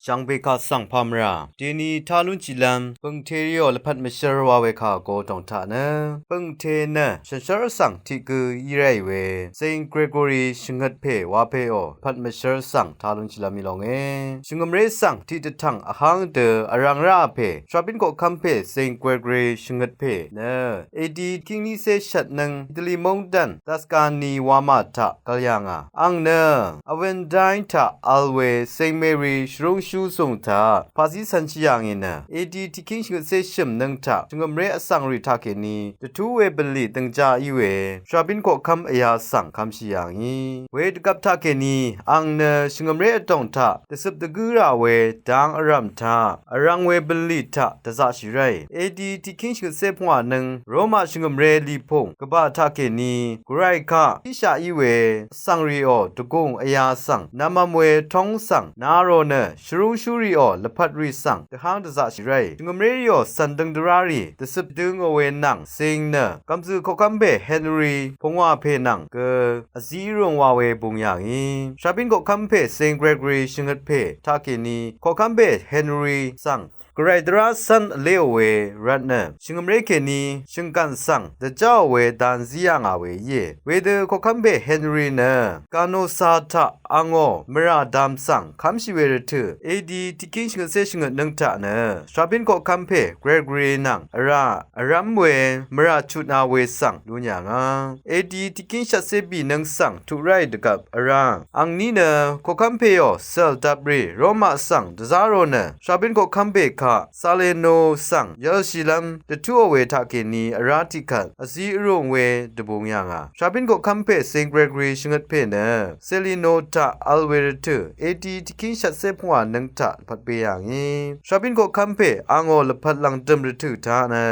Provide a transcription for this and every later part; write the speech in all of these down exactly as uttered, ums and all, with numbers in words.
Shvngbe kaq svng pamra deni talun chilvm bøngte rìò lvpat mvshvr wa we kà go dòng taq nø bøngte nø shànshér vsvng tiq gø í ráì we Saint Gregory shvngøt pè wa pèò lvpat mvshvr svng talun chilvm í longe. Shvngø̀mré svng tiq dvtv̀ng vháng dø vrvng rá pè shvbin koqkv́m pè Saint Gregory shvngøt pè nø A D tiqkíng nícé shvtnøng Italy móngdàn Tuscany wamà taq gvl yà ngà. Àng nø Aventine taq vl we Saint Mary shvrúngshú zùng taq paqzí cv̄nshì yà ngì nø A D tiqkíng shvngøtcé shø̀mnøng taq shvngø̀mré vsvng rì taqkèní dvtú we bv̀nlì døngjá í we shvbin koqkv́m vyā svng kv́mshì yà ngì. We dvgvp taqkèní àng nø shvngø̀mré vdòng taq dvcøp dvgǿ rà we dang vrv̀m taq vrvng we bv̀nlì taq dvzaqshì ráì. A D tiqkíng shvngøtcé pvngwà nøng Roma shvngø̀mré lìpùng gvbà taqkèní gvray kaq íshaq í we vsvng rìò dvgùng vyā svng nvmvm we tóng svng na rò nø shvrúngshú rìò lvpat rì svng dvháng dvzaqshì ráì. Shvngø̀mré rìò cv̀n døng dvrá rì dvcøp dø̄ ngò we nvng cing nø gv̀mzø̀ koqkv́m pè Henry pvngwà pè nvng gø vzí rùng wa we bùng yà ngì. Shvbin koqkv́m pè Saint Gregory shvngøt pè taqkèní koqkv́m pè Henry svng gvray dvrá cv́n vléò we rvt nø shvngø̀mré kèní shvnggv̀n svng dvjáò we dan zí yà ngà we íe. Wedø koqkv́m pè Henry nø Canossa taq àngó mvrà dam svng kv́mshì we rvtø̀ A D tiqkíng shvngøtcé shvngøtnøng taq nø shvbin koqkv́m pè Gregory nvng vrá vrv́m we mvrà chutna we svng lún yà ngà. A D tiqkíng shvtcé bìnøng svng tuq ráì dvgvp vrá angní nø koqkv́m pèò cv̀l dvprì Roma svng dvzá rò nø shvbin koqkv́m pè kaq Saleno svng yvlshìlv́m dvtúò we taqkèní vrá tiqkvt vzí vrùng we dvbung yà ngà. Shvbin koqkv́m pè Saint Gregory shvngøt pè nø Saleno taq vl we rvtø̀ A D tiqkíng shvtcé pvngwà nøng taq lvpat be yà ngì. Shvbin koqkv́m pè àngó lvpat lv̀ngdø̀m rvtø̀ taq nø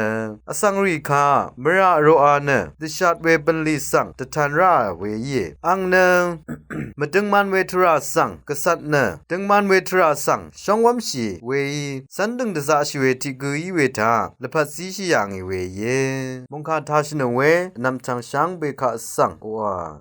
vsvng rì kaq mvrà roqa nø dvshat we bv̀nlì svng dvtan ráà we íe. Àng nø mvdøngman we tvrà svng gvcat nø døngman we tvrà svng shóng wv́mshì weí cv́n døng dvzaqshì we tiq gø í we taq lvpat zíshì yà ngì we íe. Mòngkà tashìnøng we vnvm chv̀ng shvngbe kaq svng oqà